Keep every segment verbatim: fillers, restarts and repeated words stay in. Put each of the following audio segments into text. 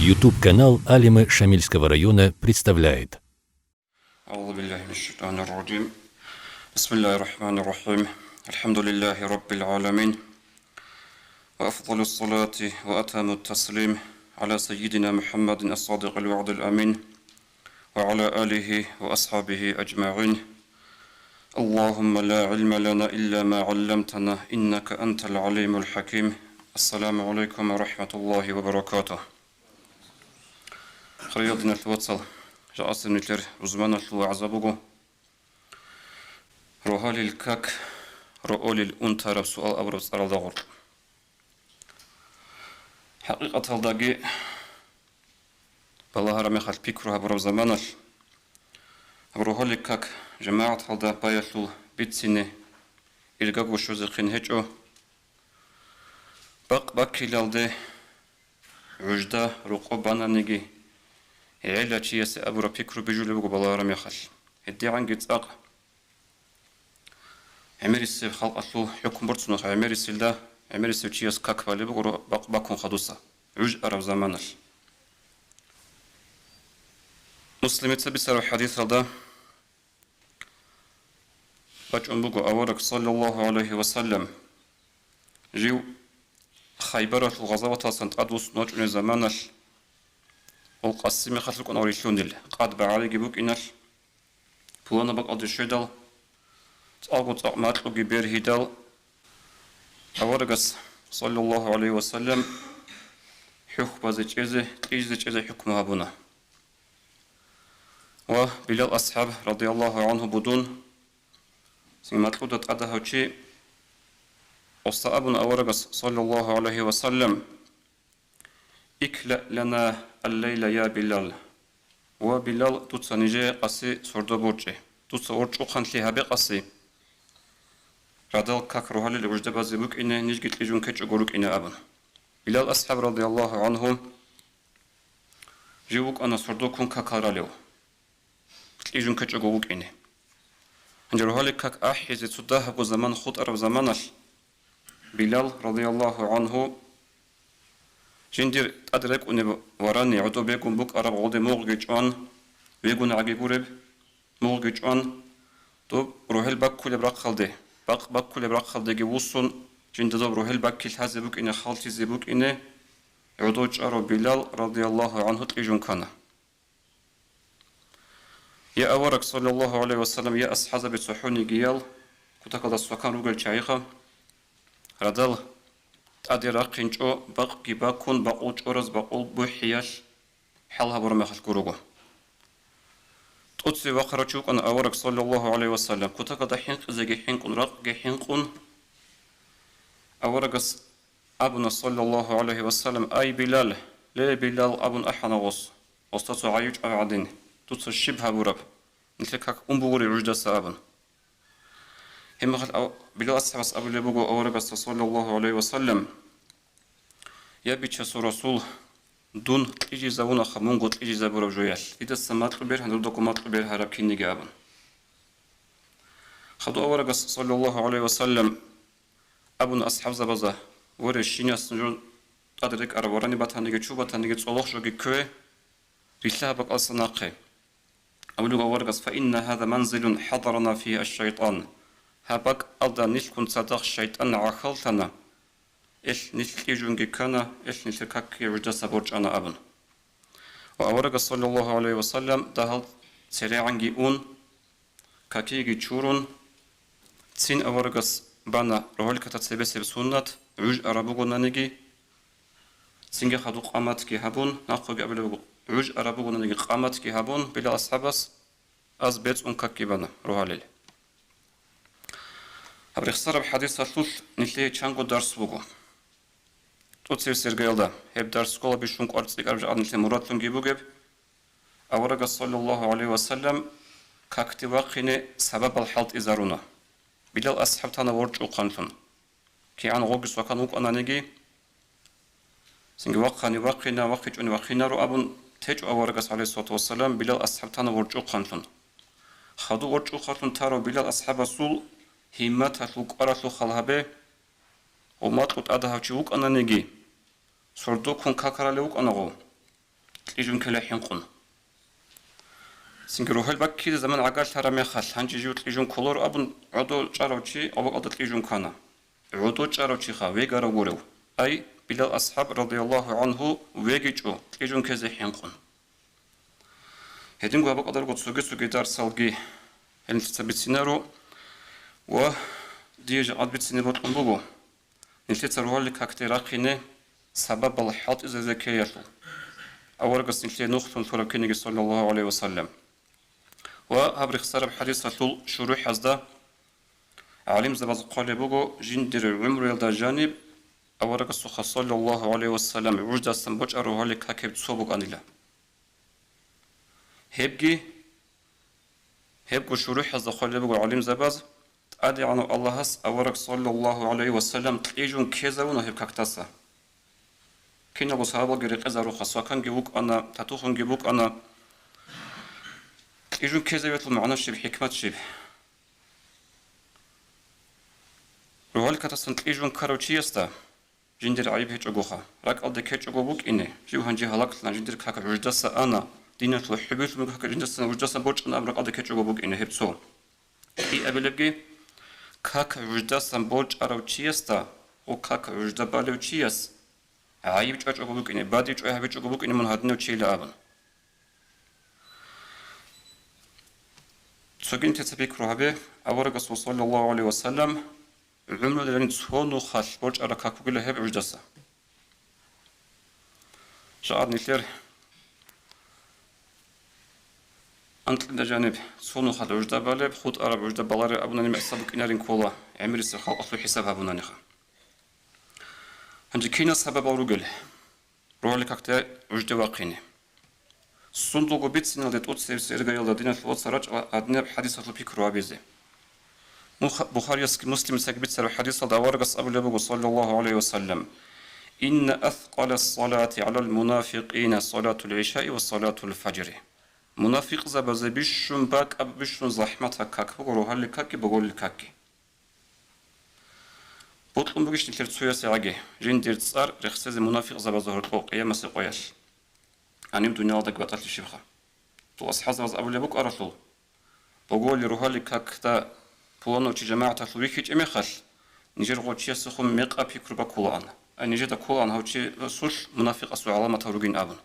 YouTube-канал Алимы Шамильского района представляет. أعوذ بالله من الشيطان الرجيم. بسم الله الرحمن الرحيم. الحمد لله رب العالمين. وأفضل الصلاة وأتم التسليم على سيدنا محمد الصادق الوعد الأمين وعلى آله وأصحابه أجمعين. اللهم لا علم لنا إلا ما علمتنا إنك أنت العليم الحكيم. السلام عليكم ورحمة الله وبركاته. Хириял диналъул вацал, жакъасеб нилъер рузманалъул вагӀза буго. Рогьалил как, роолил унтараб суал абураб цӀаралда гъоркь. ХӀакъикъаталдаги, балагьараб мехалъ пикру гьабураб заманалъ, гьаб рогьалил как жамагӀаталда баялъул бицине иргаго щвезехъин гьечӀо. Бакъ баккилалде гӀужда рокъоб бананиги, гӀела чиясе абураб пикру бижулеб буго балагьараб мехалъ. ГьедигӀанги цӀакъ гӀемерисеб халкъалъул хӀукму борцунха гӀемерисилда, гӀемерисев чияс как балеб буго ро-, бакъ баккун хадуса, гӀуж араб заманалъ. Муслимица бицараб хӀадисалда бачӀун буго, авараг, саллаллагьу гӀалайгьи ва саллам, жив Хайбаралъул гъазаваталсан тӀадвуссун вачӀунеб заманалъ, гьел къаси мехалъ рукӀана рилълъунел, къад багӀариги букӀиналъ, пуланаб бакӀалде щведал, цӀакъго цӀакъ макьуги бергьидал, аварагас, саллаллагьу гӀалайгьи ва саллам, хӀухьбазе чӀезе, кьижизе чӀезе хӀукму гьабуна. Ва Билал асхӀаб, радияллагьу гӀангьу, будун, цин макьуда тӀадагьав чи, гьесда абуна аварагас, саллаллагьу гӀалайгьи ва саллам: «Иклаъ лана аллайла, я Билал». Ва, Билал, дуца нижее къаси сордо борчӀе. Дуца ворчӀухъанлъи гьабе къаси. Радал как рогьалил гӀужда базе букӀине, нижги кьижун ккечӀого рукӀине абун. Билал асхӀаб, радияллагьу гӀангьу, жив вукӀана сордо ккун какал ралев, кьижун ккечӀого вукӀине. Гьанже рогьалил как ахӀизе цо дагьабго заман хутӀараб заманалъ, Билал, радияллагьу гӀангьу, жиндир тӀад рекӀунеб варани гӀодобегун букӀараб гъоде мугъги чӀван, вегун гӀаги гуреб, мугъги чӀван, доб рогьел баккулеб рахъалде, бакъ баккулеб рахъалдеги вуссун, жинда доб рогьел баккилъазе букӀине, халтизе букӀине, гӀодов чӀарав Билал, радияллагьу гӀангьу, кьижун ккана. Я авараг, саллаллагьу гӀалайгьи ва саллам, я асхӀабзаби цохӀонигиял, кутакалда свакан ругел чагӀиха, радал тӀаде рахъинчӀо, бакъги баккун, бакъул чӀораз бакъул бухӀиялъ хӀал гьабураб мехалъ гурого. ТӀоцеве вахъарав чи вукӀана авараг, саллаллагьу гӀалайгьи ва саллам, кутакалда хӀинкъизеги хӀинкъун, ракъги хӀинкъун, аварагас абуна, саллаллагьу гӀалайгьи ва саллам: «Ай, Билал! Ле, Билал!» — абун ахӀана гъос, гъосда цо гӀайиб чӀвай гӀадин, «Дуца щиб гьабураб? Нилъер как ун бугури гӀуждаса», — абун. Гьебмехалъ ав-, Билал асхӀабас абулеб буго аварагасда, саллаллагьу гӀалайгьи ва саллам: «Я, Бичасул Расул, дун кьижизавунаха мунго кьижизабураб жоялъ, дидаса макьу бергьана, дудаго макьу бергьараб кинниги», — абун. Хадув аварагас, саллаллагьу гӀалайгьи ва саллам, абуна асхӀабзабазда: «Воре, щинас нужер тӀад рекӀараб варани батаниги, чу батаниги, цӀолохъ жоги ккве, рилълъа гьаб бакӀалдаса нахъе». Абулеб аварагас: «Фа инна гьаза манзилун хӀадарана фигьи аш-шайтӀан». Гьаб бакӀалда нилъгун цадахъ шайтӀан гӀахьаллъана, элъ нилъ кьижунги ккана, элъ нилъер какги гӀуждаса борчӀана абун. Ва аварагас, саллаллагьу гӀалайгьи ва саллам, дагьал церегӀанги ун, какиги чурун, цин аварагас бана рогьалил какда цебесеб суннат, гӀуж араб бугонаниги, цинги хадуб къаматги гьабун, нахъеги абулеб буго, гӀуж араб бугонаниги къаматги гьабун, Билал асхӀабас аз бецӀун какги бана рогьалил. Гьаб рехсараб хӀадисалъулъ нилъее чанго дарс буго. ТӀоцевесеб иргаялда, гьеб дарс ккола бищун кӀвар цӀикӀкӀараб жакъа нилъер мурадлъунги бугеб. Аварагас, саллаллагьу гӀалайгьи ва саллам, какде вахъине сабабал хӀалтӀизаруна. Билал асхӀаб тана ворчӀухъанлъун. КигӀан гъоги свакан вукӀананиги, цинги вахъани вахъина, вахъичӀони вахъинаро абун течӀо аварагас, гӀалайгьиссалату вассалам, Билал асхӀаб тана ворчӀухъанлъун. Хадуб ворчӀухъанлъун тарав Билал асхӀабасул гьимматалъул кӀваралъухъал гьабе, гъов макьу тӀадагьав чи вукӀананиги, сордо ккун какаралев вукӀана гъов. кьижун ккела хӀинкъун. Цинги рогьел баккизе заман гӀагарлъараб мехалъ, гьанже жив кьижун кколаро абун гӀодов чӀарав чи авбакьалда кьижун ккана. ГӀодов чӀарав чиха вегарав гурев. Ай, Билал асхӀаб, радияллагьу гӀангьу, вегичӀо кьижун ккезе хӀинкъун. Гьединго гьаб бакӀалда руго цоги-цоги дарсалги, гьел нилъеца бицинаро ва дие жакъа бицине бокьун буго нилъеца рогьалил какде рахъине сабабал хӀалтӀизазе ккеялъул, аварагас нилъее нухлъун лъураб кинеги, саллаллагьу гӀалайгьи ва саллам. Ва гьаб рехсараб хӀадисалъул шурухӀазда гӀалимзабаз хъвалеб буго, жиндир гӀумруялда жаниб аварагасухъа, саллаллагьу гӀалайгьи ва саллам, гӀуждасан бочӀараб рогьалил какил цо букӀанила. Гьебги, гьебго шурухӀазда хъвалеб буго гӀалимзабаз, ТӀадегӀанав Аллагьас авараг, саллаллагьу гӀалайгьи ва саллам, кьижун ккезавуна гьеб какдаса. Киналго сабабалги рекъезаруха, сваканги вукӀана, татухунги букӀана. Кьижун ккезавиялъул магӀна щиб, хӀикмат щиб? Рогьалил какдасан кьижун ккарав чиясда жиндир гӀайиб гьечӀогоха, ракӀалде ккечӀого букӀине, жив гьанже гьалаглъана, жиндир как гӀуждаса ана, диналъул хӀубилъун как жиндасан гӀуждасан бочӀана абун ракӀалде ккечӀого букӀине гьеб цо. КӀиабилебги, как гӀуждасан бочӀарав чиясда ва как гӀужда балев чияс гӀайиб чӀвачӀого букӀине, бадиб чӀвай гьабичӀого букӀине мун гьадинав чийила абун. Цоги нилъеца пикру гьабе, аварагасул, саллаллагьу гӀалайгьи ва саллам, гӀумруялда жаниб цо нухалъ бочӀараб как бугила гьеб гӀуждаса. Жакъа нилъер анкьида жаниб цо нухалъ гӀужда балеб, хутӀараб гӀужда балареб абунани мекъса букӀинарин ккола, гӀемерисел халкъалъул хӀисаб гьабунаниха. Гьанже кинал сабабал ругел рогьалил какде гӀужда вахъине? Сундулго бициналде тӀоцебесеб иргаялда, диналъул вацал, рачӀа гьадинаб хӀадисалъул пикру гьабизе. Муха-, Бухариясги Муслимицаги бицараб хӀадисалда аварагас абулеб буго, саллаллагьу гӀалайгьи ва саллам: «Инна аскъала ссалати гӀалал мунафикъина салатул гӀишаи ва салатул фажри». Мунафикъзабазе бищун бакӀаб, бищун захӀматаб как буго рогьалил какги боголил какги. Бокьун бугищ нилъер цоясегӀаги жиндир цӀар рехсезе мунафикъзабазда гьоркьоб къиямасеб къоялъ, гьаниб дуниялалдаги батӀалъи щибха? Дол асхӀабзабаз абулеб букӀаралъул, боголил рогьалил какда пуланав чи жамагӀаталъув вихьичӀеб мехалъ, нижер гъов чиясухъун мекъаб пикру баккулаан, ай, нижеда кколаан гьав чиясулъ мунафикъасул гӀаламатал ругин абун.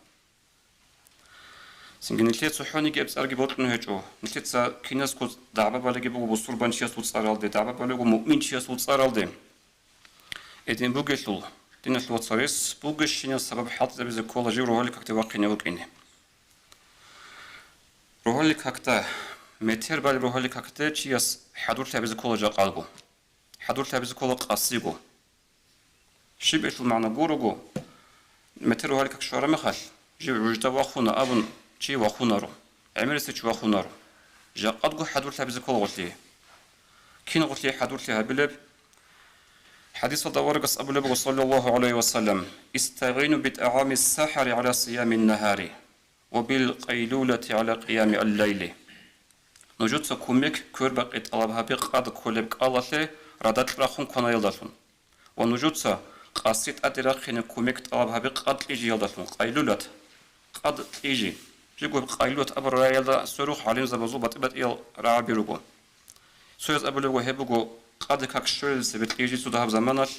Цинги нилъее цохӀониги гьеб цӀарги бокьун гьечӀо, нилъеца киназго дагӀба балеги буго бусурбанчиясул цӀаралде, дагӀба балего муъминчиясул цӀаралде. Гьедин бугелъул, диналъул вацал, рес бугещинаб сабаб хӀалтӀизабизе ккола жив рогьалил какде вахъине вукӀине. Рогьалил какда, метер балеб рогьалил какде чияс хӀадурлъи гьабизе ккола жакъалго. ХӀадурлъи гьабизе ккола къасиго. Щиб гьелъул магӀна гурого, метер рогьалил как щвараб мехалъ, жив гӀужда вахуна абун чи вахунаро, гӀемерисев чи вахунаро. Жакъадго хӀадурлъи гьабизе ккола гъолъие. Кин гъолъие хӀадурлъи гьабилеб? ХӀадисалда аварагас абулеб буго, саллаллагьу гӀалайгьи ва саллам: «ИстагӀину битӀагӀами ссахӀари гӀала сиями ннагьари». «Ва бил къайлулати гӀала къиями аллайли». Нужеца кумек, квербакъи тӀалаб гьабе къад кколеб кӀалалъе радакь рахун кванаялдалъун. Ва нужеца къаси тӀаде рахъине кумек тӀалаб гьабе къад кьижиялдалъун, къайлулат, къад кьижи. Жего къайлулат абураб рагӀиялда сверухъ гӀалимзабазул батӀи-батӀиял рагӀаби руго. Цояз абулеб буго, гьеб буго къаде как щвелел цебе кьижи цо дагьаб заманалъ,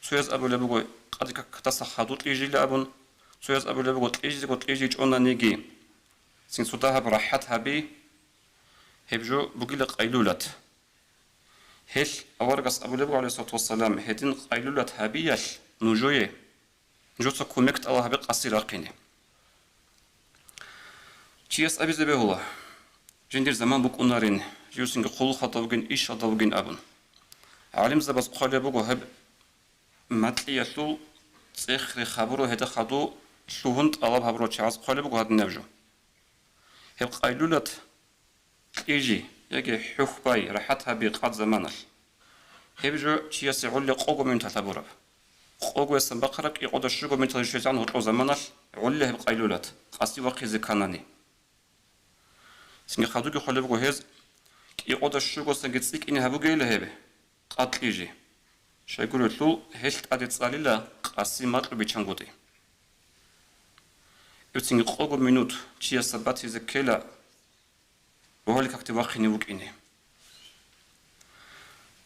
цояз абулеб буго, къаде какдаса хадуб кьижила абун, цояз абулеб буго, кьижизего кьижичӀонаниги. Цин цо дагьаб рахӀат гьаби, гьеб жо бугила къайлулат. Гьелъ аварагас абулеб буго, гӀалайгьиссалату вассалам, гьедин къайлулат гьабиялъ нужее, нужеца кумек тӀалаб гьабе къаси рахъине. Чияс абизе бегьула, жиндир заман букӀунарин, живсинги хъулухъалда вугин, ишалда вугин абун. ГӀалимзабаз хъвалеб буго гьеб макьиялъул цӀех-рех гьабурал, гьеда хадуб лъугьун тӀалаб гьабурал чагӀаз хъвалеб буго гьадинаб жо. Гьеб къайлулат кьижи, яги хӀухьбай, рахӀат гьаби къад заманалъ. Гьеб жо чиясе гӀолли къого минуталъ гьабураб. Къогоясан бахъараб кӀикъода щуго минуталъ щвезегӀан гьоркьоб заманалъ гӀолли гьеб къайлулат, къаси вахъизе кканани. Цинги хадубги хъвалеб буго гьез, кӀикъода щугосанги цӀикӀкӀине гьабугейила гьеб къад кьижи. Щайгурелъул гьелъ тӀаде цӀалила къаси макьу бичангутӀи. Гьебцинги къого минут чиясда батизе ккела рогьалил какде вахъине вукӀине.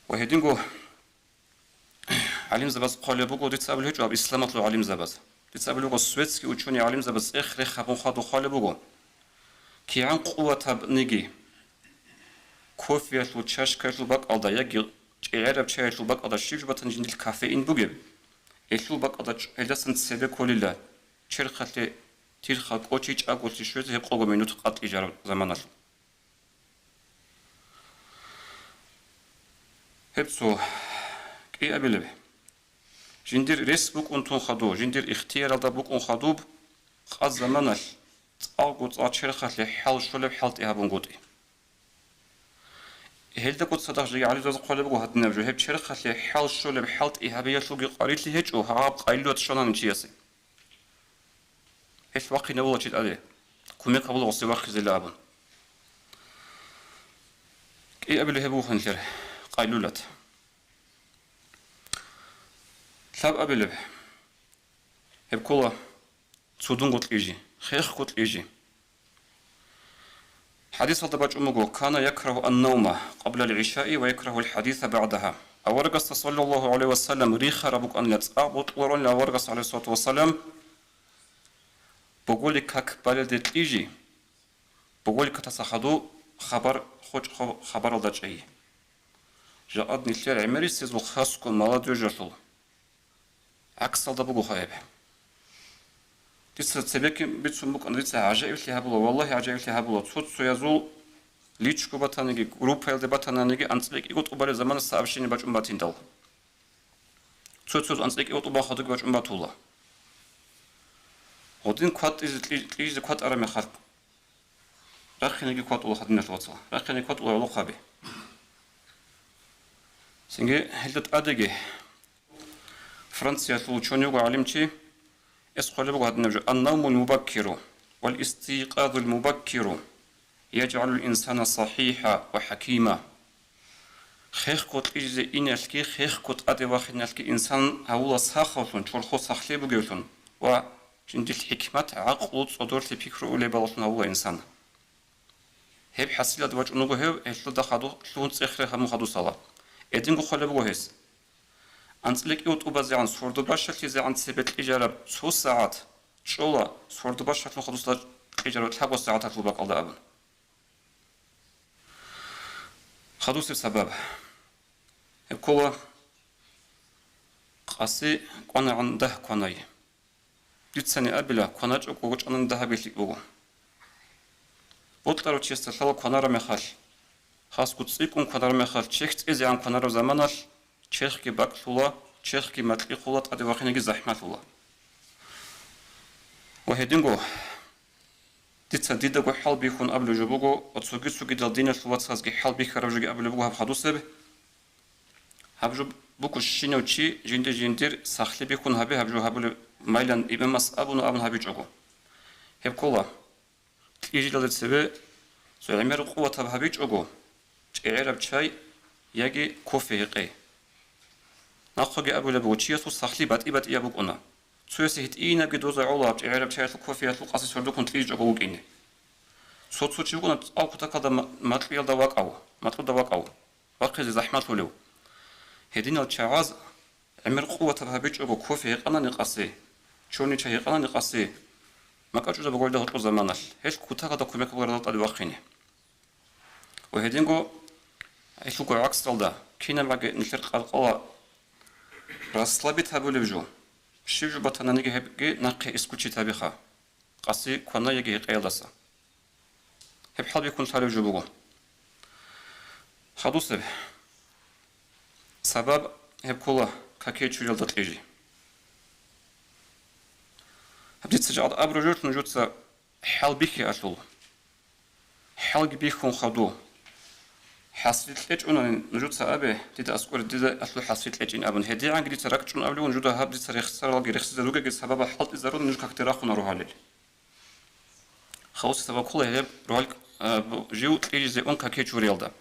Ва гьединго гӀалимзабаз хъвалеб буго, дица абулеб гьечӀо гьаб исламалъул гӀалимзабаз. Дица абулеб буго, светский учёный гӀалимзабаз цӀех-рех гьабун хадуб хъвалеб буго. КигӀан къуватабниги кофеялъул чашкаялъул бакӀалда яги чӀегӀераб чаялъул бакӀалда щиб жо батани жиндилъ кофеин бугеб, гьелъул бакӀалда чӀ-, гьелдасан цебе кколила, черхалъе тирха кӀочи чӀаголъи щвезе гьеб къого минут къатӀижараб заманалъ. Гьеб цо кӀиабилеб. Жиндир рес букӀун тун хадуб, жиндир ихтияралда букӀун хадуб, къад заманалъ цӀакъго цӀакъ черхалъе хӀал щолеб хӀалтӀи гьабунгутӀи. Гьелдаго цадахъ жеги гӀалимзабаз хъвалеб буго гьадинаб жо, гьеб черхалъе хӀал щолеб хӀалтӀи гьабиялъулги къварилъи гьечӀо гьаб къайлуят щванани чиясе. Гьелъ вахъинавула чи тӀаде, кумек гьабула гъосе вахъизела абун. КӀиабилеб гьеб буго нилъер къайлулат. Лъабабилеб гьеб ккола цудунго кьижи, хехго кьижи. ХӀадисалда бачӀун буго: «Кана якрагьу ан-навма къабла ал-гӀишаи ва якрагьу ал-хӀадиса багӀдагьа». Аварагасда, саллаллагьу гӀалайгьи ва саллам, рихараб букӀанила, цӀакъ бокьуларонила аварагас, гӀалайгьиссалату вассалам, боголил как балелде кьижи, боголил какдаса хадуб хабар, хочӀ-, хабаралда чӀей. Жакъад нилъер гӀемерисезул хасго молодёжалъул гӀаксалда бугоха гьеб. Дица цебеккин бицун букӀана, дица гӀажаиблъи гьабула, валлагьи, гӀажаиблъи гьабула. Цо-цоязул личго батаниги, группаялде батананиги, анцӀила кӀиго тӀубалеб замана сообщение бачӀун батиндал. Цо-цояз анцӀила кӀиго тӀубан хадубги бачӀун батула. Гьедин кватӀизе, кьи-, кьижизе кватӀараб мехалъ, рахъинеги кватӀула гьадиналъ вацал, рахъинеги кватӀула гӀолохъаби. Цинги гьелда тӀадеги Франциялъул учёный вуго гӀалимчи, эс хъвалеб буго гьадинаб жо: «Ан-навмул мубаккиру вал истикъазул мубаккиру яджгӀалул инсана сахӀихӀа ва хӀакима». Хехго кьижизе иналъги, хехго тӀаде вахиналъги инсан гьавула сахавлъун, чорхол сахлъи бугевлъун ва жиндилъ хӀикмат, гӀакълу, цӀодорлъи, пикру улебалалъун гьавула инсан. Гьеб хӀасилалда вачӀун вуго гьев, гьелъуда хадур лъугьун цӀех-рех гьабун хадусала. Гьединго хъвалеб буго гьес: «АнцӀила кӀиго тӀубазегӀан сордо бащалъизегӀан цебе кьижараб цо сагӀат чӀола сордо бащалъун хадусда кьижараб лъабго сагӀаталъул бакӀалда», – абун. Хадусеб сабаб. Гьеб ккола къаси кӀванагӀан дагь кванай. Дицани абила, кваначӀого гъочӀанани дагьаб гьелъ буго. Бокьарав чиясда лъала кванараб мехалъ, хасго цӀикӀкӀун кванараб мехалъ, черх цӀезегӀан кванараб заманалъ, черхги бакӀлъула, черхги макьихъула, тӀаде вахинеги захӀмалъула. Ва гьединго дица дидаго хӀалбихьун абулеб жо буго, ва цоги-цогидал диналъул вацазги хӀалбихьараб жоги абулеб буго гьаб хадусеб. Гьаб жо буго, щинав чи жинде-жиндир сахлъи бихьун гьабе, гьаб жо гьабулеб майлан имамас абуна абун гьабичӀого. Гьеб ккола, кьижилалде цебе цо гӀемер къуватаб гьабичӀого, чӀегӀераб чай яги кофе гьекъей. Нахъеги абулеб буго, чиясул сахлъи батӀи-батӀияб букӀуна. Цоясе гьитӀинабги доза гӀола гьаб чӀегӀераб чаялъул кофеялъул къаси сордухъун кьижичӀого вукӀине. Цо-цо чи вукӀуна цӀакъ кутакалда ма-, макьуялда вакӀав, макьуда вакӀав, вахъизе захӀмалъулев. Гьединал чагӀаз гӀемер къуватаб гьабичӀого кофе гьекъанани къаси, чорный чай гьекъанани къаси, макьачӀуда бугорида гьоркьо заманалъ, гьелъ кутакалда кумек бугерида тӀаде вахъине. Ва гьединго гьелъулго гӀаксалда, кинабгӀаги нилъер къалкъала расслабить гьабулеб жо, щиб жо батананиги гьебги нахъе исключить гьабиха, къаси квана яги гьекъеялдаса. Гьеб хӀалбихьун лъалеб жо буго. Хадусеб сабаб гьеб ккола каке чуриялда кьижи. Гьаб дица жагӀад абураб жо нужеца хӀалбихьиялъул. ХӀалги бихьун хадув. ХӀасил кьечӀунани нужеца абе, дида аскӀоре дида алъул хӀасил кьечӀин абун. ГьедигӀанги дица ракӀчӀун абулев нужеда гьаб дица рехсаралги рехсизе ругеги сабабал хӀалтӀизарун нуж какде рахуна рогьалил. Хадусеб сабаб ккола гьеб рогьал, а, бу-, жив кьижизе ун каке чуриялда.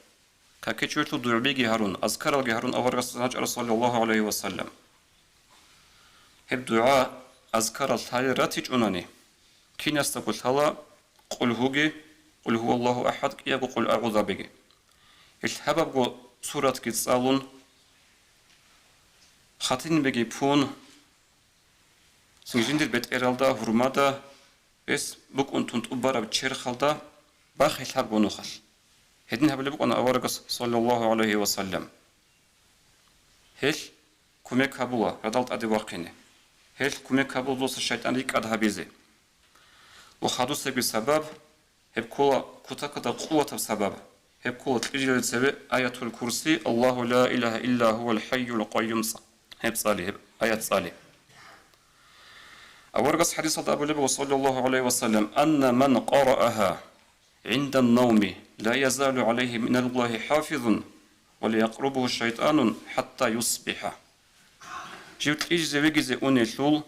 Каке чуриялъул дугӀбиги гьарун, азкаралги гьарун аварагасда начӀара, саллаллагьу гӀалайгьи ва саллам. Гьеб дугӀа, азкарал лъалел ратичӀунани, Кинасдаго лъала къулгьуги, къулгьуваллагьу ахӀад, кӀиябго къулъагӀузабиги. Гьел гьабабго суратги цӀалун, хатинбиги пун, цинги жиндир бетӀералда, гьурмада, рес букӀун тун тӀубараб черхалда бахъ гьел гьабго нухалъ. Гьедин гьабулеб букӀана аварагас, саллаллагьу гӀалайгьи ва саллам. Гьел кумек гьабула радал тӀаде вахъине. Гьел кумек гьабула досда шайтӀан рикӀкӀад гьабизе. Ва хадусебги сабаб, гьеб ккола кутакалда къуватаб сабаб, гьеб ккола кьижизе цеве Аятул Курси, Аллагьу ла илагьа илла гьувал хӀайюл къайюм цӀа-, гьеб цӀали, гьеб аят цӀали. Аварагас хадисалда абулеб буго, саллаллагьу гӀалайгьи ва саллам: «Анна ман къараагьа гӀиндан навми ла язалу гӀалайгьи миналлагьи хӀафизун ва ла якърубугьу шайтӀанун хӀатта юсбихӀа». Жив кьижизе вегизе унелъул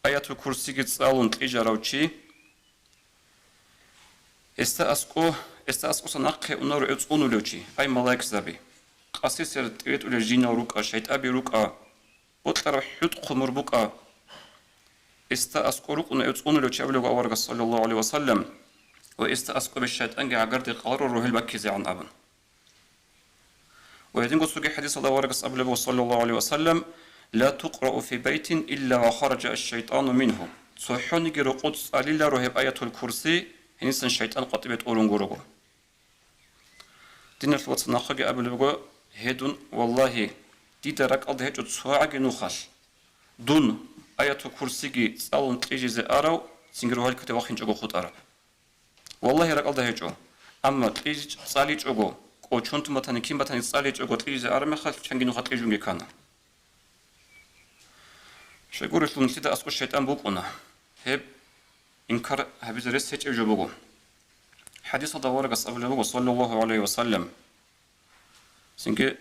Аятул Курсиги цӀалун кьижарав чи, гьесда аскӀо, гьесда аскӀоса нахъе унаро гӀев цӀунулев чи, ай малаикзаби, къасисел тӀибитӀулел жинал рукӀа, шайтӀаби рукӀа, бокьараб хӀутӀ-хъумур букӀа, гьесда аскӀо рукӀуна гӀев цӀунулев чи абулеб аварагас, саллаллагьу гӀалайгьи ва саллам, ва гьесда аскӀобе шайтӀанги гӀагарде къаларо рогьел баккизегӀан абун. Ва гьединго цоги хадисалда аварагас абулеб буго, саллаллагьу гӀалайгьи ва саллам: «Ла тукърау фи байтин илла ва хараджа аш-шайтӀану мингьу». ЦохӀониги рокъоб цӀалиларо гьеб Аятул Курси, гьенисан шайтӀан къватӀибе тӀурун гурого. Диналъ вацал, нахъеги абулеб буго, гьедун, валлагьи, дида ракӀалда гьечӀо цогӀаги нухалъ дун Аятул Курсиги цӀалун кьижизе арав, цинги рогьалил кате вахинчӀого хутӀараб. Валлагьи, ракӀалда гьечӀо. Амма кьиж-, цӀаличӀого, кӀочон тун батани, кин батани цӀаличӀого кьижизе араб мехалъ, чанги нуха кьижунги ккана. Щайгурелъул нилъеда аскӀоб шайтӀан букӀуна. Гьеб инкар гьабизе рес гьечӀеб жо буго. ХӀадисалда аварагас абулеб буго, саллаллагьу гӀалайгьи ва саллам, цинги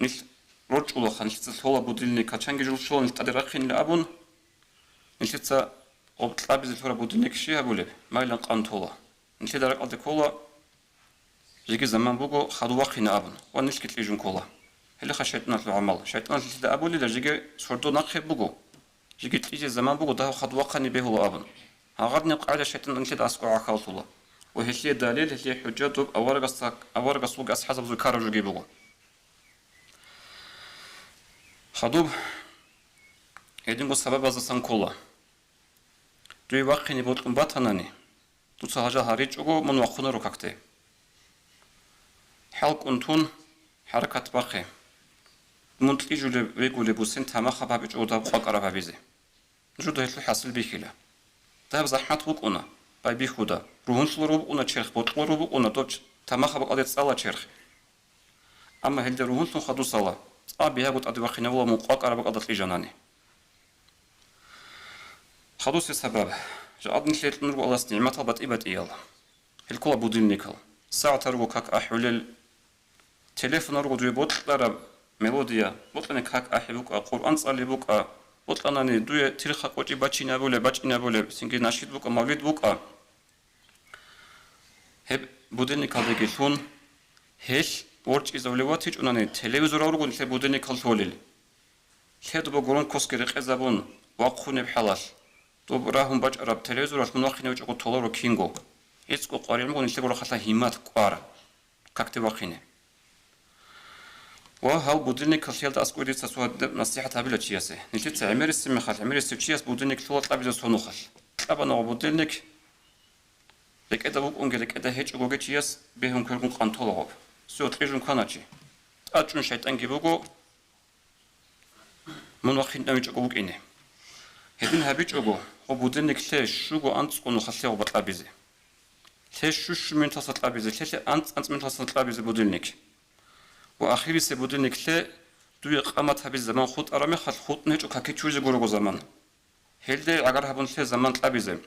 нилъ рорчӀулаха, нилъеца лъола будильник, гьачанги жо щола нилъ тӀаде рахъинилан абун, нилъеца гъоб кьабизе лъураб будильник щиб гьабулеб, майилан къан тола. Нилъеда ракӀалде ккола, жеги заман буго хадув вахъина абун, ва нилъги кьижун ккола. Гьелеха шайтӀаналъул гӀамал. ШайтӀаналъ нилъеда абулила, жеги сордо нахъе буго, жеги кьижизе заман буго, дагьав хадув вахъани бегьула абун. Гьагъадинаб къагӀида шайтӀан нилъеда аскӀоб гӀахьаллъула. Ва гьелъие далил, гьелъие хӀужа доб аварагасда, аварагасулги асхӀабзабазул ккараб жоги буго. Хадуб гьединго сабабаздасан ккола. Дуе вахъине бокьун батанани, дуца гьажал гьаричӀого, мун вахъунаро какде. ХӀалкӀун тун, хӀаракат бахъе. Мун кьижулев вегулеб буссин тамахаб гьабичӀого дагьаб къвакӀараб гьабизе. Нужеда гьелъул хӀасил бихьила. Дагьаб захӀмат букӀуна байбихьуда, ругьунлъуларо букӀуна черх, бокьуларо букӀуна доб тамахаб бакӀалде цӀала черх. Амма гьелде ругьунлъун хадусала, цӀа бигьаго тӀаде вахъинавула мун къвакӀараб бакӀалда кьижанани. Хадусеб сабаб. Жакъа нилъее кьун руго Аллагьас нигӀматал батӀи-батӀиял. Гьел ккола будильникал. СагӀатал руго как ахӀулел, телефонал руго дуе бокьараб мелодия, бокьани как ахӀи букӀа, Къуръан цӀали букӀа, бокьанани дуе тирха кӀочӀи бачинабулеб, бачӀинабулеб, цинги нашид букӀа, мавлид букӀа. Гьеб будильникалдеги лъун, гьелъ ворчӀизавулев ватичӀунани, телевизорал руго нилъер будильникал лъолел. Лъедуба громкостги рекъезабун вахъунеб хӀалалъ, доб рагьун бачӀараб телевизоралъ мун вахъинев вичӀого толаро кинго. ГӀицӀго къваригӀун буго нилъер гурахъалъа гьиммат кӀвар, какде вахъине. Ва гьал будильникалъиялда аскӀове дица цо гьадинаб насихӀат гьабила чиясе. Нилъеца гӀемерисеб мехалъ, гӀемерисев чияс будильник лъола кьабизе цо нухалъ. Кьабана гъо будильник, рекӀеда вукӀунги рекӀеда гьечӀогоги чияс бегьун квергун къан тола гъоб. Всё, кьижун квана чи. ТӀачӀун шайтӀанги буго, мун вахъинавичӀого вукӀине. Гьедин гьабичӀого, гъо будильник лъе щуго анцӀго нухалъе гъоба кьабизе. Лъе щущу минуталъа кьабизе, лъелъе анцӀ-анцӀ минуталъа кьабизе будильник. Ва ахирисеб будильник лъе, дуе къамат гьабизе заман хутӀараб мехалъ хутӀун гьечӀо каки чуризе гурого заман. Гьелде гӀагар гьабун лъе заман кьабизе.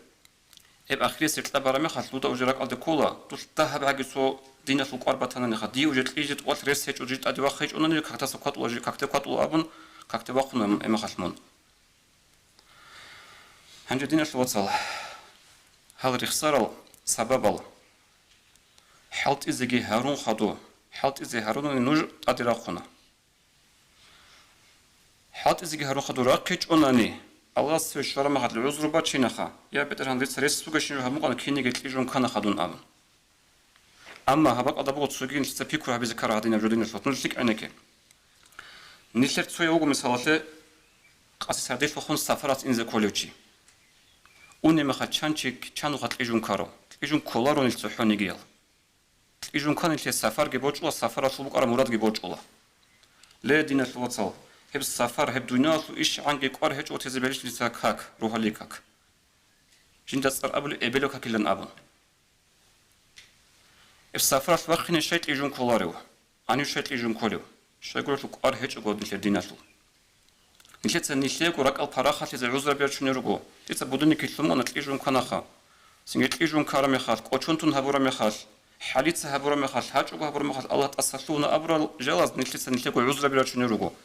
Гьеб ахирисеб кьабараб мехалъ дуда уже ракӀалде ккола, дулъ дагьаб гӀаги цо диналъул кӀвар батананиха, дие уже кьижи тӀокӀалъ рес гьечӀо, жи тӀаде вахъ гьечӀонани, какдаса кватӀула, жи какде кватӀула абун, какде вахъуна гьеб мехалъ мун. Гьанже, диналъул вацал, гьал рехсарал сабабал хӀалтӀизеги гьарун хадур, хӀалтӀизе гьарунани нуж тӀаде рахъуна. ХӀалтӀизеги гьарун хадур рахъичӀонани, Аллагьас цеве щвараб мехалъ гӀузру бачинаха, я БетӀергьан, дица рес бугещин жо гьабун букӀана, кинеги кьижун кканаха дун абун. Амма гьаб бакӀалда буго цоги нилъеца пикру гьабизе ккараб гьадинаб жо, диналъул вацал, нуж лъикӀ гӀенекке. Нилъер цояв вуго, мисалалъе, къаси сардилъухъун сапаралъ инзе кколев чи. Унеб мехалъ чан чи, чан нухалъ кьижун ккарав? Кьижун кколаро нилъ цохӀонигиял. Кьижун ккани нилъее сапарги бокьула, сапаралъул букӀараб мурадги бокьула. Ле, диналъул вацал, гьеб сапар, гьеб дуниялалъул иш гӀанги кӀвар гьечӀого тезе бегьилищ дица как, рогьалил как. Жинда цӀар абулеб эбелаб какилан абун. Гьеб сапаралъ вахъине щай кьижун кколарев? Гьанив щай кьижун кколев? Щайгурелъул кӀвар гьечӀого нилъер диналъул. Нилъеца нилъего ракӀал парахалъизе гӀузрабиялъ чӀунел руго. Дица будильникалъ лъун букӀана кьижун кканаха. Цинги кьижун ккараб мехалъ, кӀочон тун гьабураб мехалъ, хӀалица гьабураб мехалъ, гьачӀого гьабураб мехалъ, Аллагь тӀасалъугьуна абурал жалаз нилъеца нилъего гӀузрабиялъ чӀунел руго.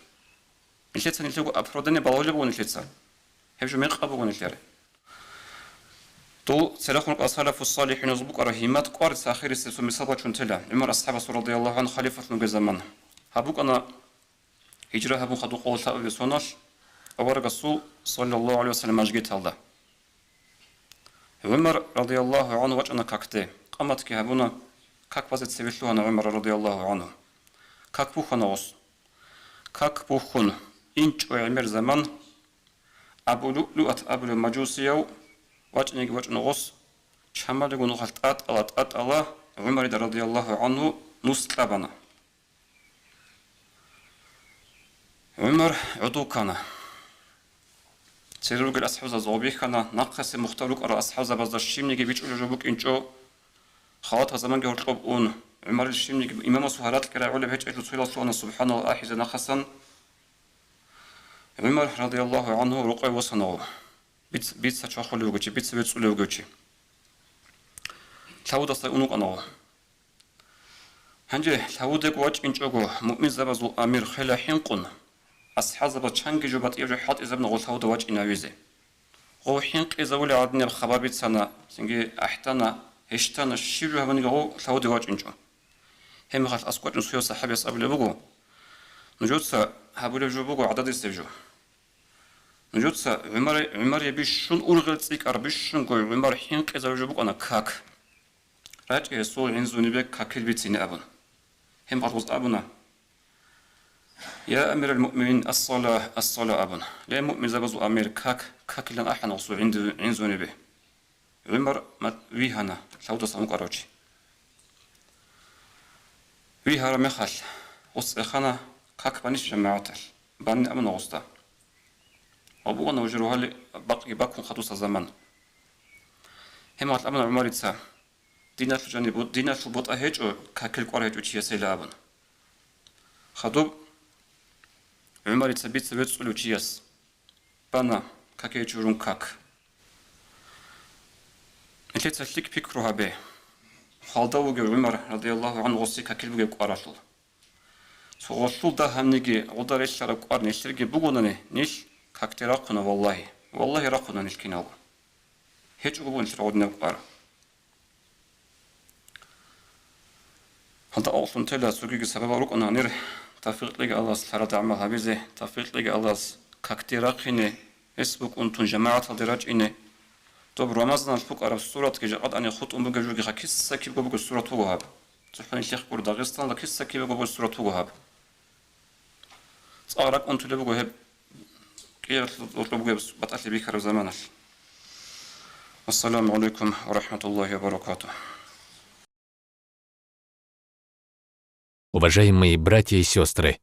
Нилъеца нилъего оправдание балагьулеб буго нилъеца. Гьеб жо мекъаб буго нилъер. Дол церехун рукӀарал салафу-салихӀиназул букӀараб гьиммат кӀвар, цо ахирисеб цо мисал бачун тела. ГӀумар асхӀабасул радияллагьу гӀанху халифалъун вугеб заман. Гьаб букӀана гьижра гьабун хадуб къоло лъабабилеб соналъ аварагасул, саллаллагьу гӀалайгьи ва саллам, мажгиталда. ГӀумар радияллагьу гӀанху вачӀана какде, къаматги гьабуна, как базе цеве лъугьана ГӀумар радияллагьу гӀанху. Как бухьана гъос. Как бухьун инчӀо гӀемер заман, Абу ЛуълугӀат абулев мажусияв вачӀинеги вачӀуна гъос, чамалиго нухалъ тӀатӀала-тӀатӀала ГӀумарида радияллагьу гӀанху нус кьабана. ГӀумар гӀодов ккана. Цере ругел асхӀабзабаз гъоб бихьана, нахъасе мухтар рукӀарал асхӀабзабазда щибниги бичӀчӀулеб жо букӀинчӀо, халатаб заманги гьоркьоб ун, ГӀумарил щибниги имамасул гьаракьги рагӀулеб гьечӀелъул цоял лъугьана субхӀаналлагь ахӀизе нахъасан. ГӀумар радияллагьу гӀанху рокъове восана гъо. Биц-, бица чвахулев вугев чи, бица вецӀулев вугев чи. Лъавудасда ун вукӀана гъо. Гьанже лъавудего вачӀинчӀого, муъминзабазул амир хвела хӀинкъун, асхӀабзабаз чанги жо батӀияб жо хӀалтӀизабуна гъо лъавуда вачӀинавизе. Гъо хӀинкъизавулеб гӀадинаб хабар бицана, цинги ахӀдана, гьищтана, щиб жо гьабуниги гъо лъавуде вачӀинчӀо. Гьеб мехалъ аскӀов вачӀун цояв сахӀабияс абулеб буго: «Нужеца гьабулеб жо буго гӀададисеб жо. Нужеца ГӀумар-, ГӀумарие бищун ургъел цӀикӀкӀар, бищунго ГӀумар хӀинкъизабулеб жо букӀана как. РачӀи гьесул гӀинзунибе какил бицине», — абун. Гьеб мехалъ гъоз абуна: «Я амирал муъминин, ас-сала, ас-сала», — абун. Ле, муъминзабазул амир, как, какилан ахӀана гъосул гӀинду-, гӀинзунибе. ГӀумар ма-, вигьана, лъавудасан вукӀарав чи. Вигьараб мехалъ, гъос цӀехана, как банищ жамагӀаталъ? Бани абуна гъосда. Ва бугана уже рогьалил бакъги бакун хадуса заман. Гьеб мехалъ абуна ГӀумарица: «Диналъул жаниб бу-, диналъул ботӀа гьечӀо, какил кӀвар гьечӀо чиясейила», — абун. Хадуб ГӀумарица бица вецӀулев чияс бана какие чурун как. Нилъеца лъикӀ пикру гьабе, хвалда вугев ГӀумар радияллагьу гӀанху гъосе какил бугеб кӀваралъул. Цо гъолъул дагьабниги гъода релълъараб кӀвар нилъерги бугонани, нилъ какде рахъуна, валлагьи. Валлагьи, рахъуна нилъ киналго. ГьечӀого буго нилъер гъодинаб кӀвар. Гьалда къокълъун тела цогиги сабабал рукӀана гьанир, тавфикъ кьеги Аллагьас лъарада гӀамал гьабизе, тавфикъ кьеги Аллагьас какде рахъине, гьес букӀун тун жамагӀаталде рачӀине. Доб Рамазаналъ букӀараб суратги жакъа тӀани хутӀун бугеб жоги, ха киса кибго бугеб сурат буго гьаб. ЦохӀо нилъехъ гуро Дагъистаналда киса кибго бугеб сурат буго гьаб. ЦӀакъ ракӀ унтулеб буго гьеб, кӀиялъул гьоркьоб бугеб батӀалъи бихьараб заманалъ. Ассаламу гӀалайкум ва рахӀматуллагьи ва баракатугь. Уважаемые братья и сестры,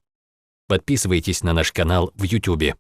подписывайтесь на наш канал в Ютубе.